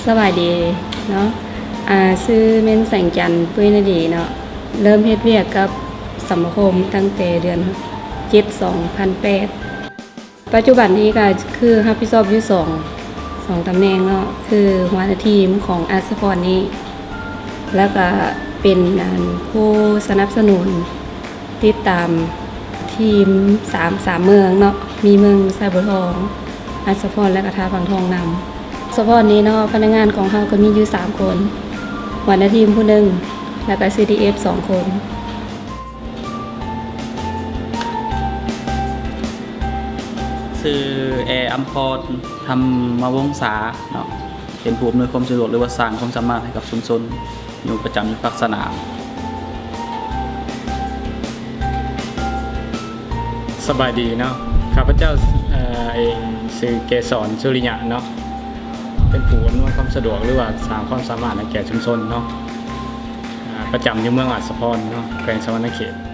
ສະບາຍດີເນາະ ອາ ຊື່ເມັນ ແສງຈັນ ປຸ້ຍນະດີເນາະ ເລີ່ມເຮັດວຽກກັບສະມາຄົມຕັ້ງແຕ່ເດືອນເຈັດ ສອງພັນແປດ ປັດຈຸບັນນີ້ກະຄືຮັບຜິດຊອບຢູ່ສອງ ສອງຕຳແໜ່ງເນາະ ຄືຫົວໜ້າທີມຂອງອັດສະພອນນີ້ ແລ້ວກະເປັນອັນຜູ້ສະໜັບສະໜູນ ຕິດຕາມທີມສາມ ສາມເມືອງເນາະ ມີເມືອງສາຍບົວທອງ ອັດສະພອນ ແລະກະທ່າວັງທອງນຳ. ສະພອນນີ້ເນາະ ພະນັກງານຂອງເຮົາກະມີຢູ່ສາມຄົນ ຫົວໜ້າທີມຜູ້ໜຶ່ງ ແລະກະຊີດີເອັຟສອງຄົນ. ຊື່ ແອ ອຳພອນ ທຳມະວົງສາເນາະ ເປັນຜູ້ອຳນວຍຄວາມສະດວກ ຫຼືວ່າສ້າງຄວາມສາມາດໃຫ້ກັບຊຸມຊົນ ຢູ່ປະຈຳຢູ່ພາກສະໜາມ. ສະບາຍດີເນາະ ຂ້າພະເຈົ້າ ເອີ ເອງຊື່ ເກສອນ ສຸລິຍະເນາະ ເປັນຜູ້ອຳນວຍຄວາມສະດວກ ຫຼືວ່າສ້າງຄວາມສາມາດໃຫ້ແກ່ຊຸມຊົນເນາະ ອາ ປະຈຳຢູ່ເມືອງອາດສະພອນເນາະ ແຂວງສະຫວັນນະເຂດ.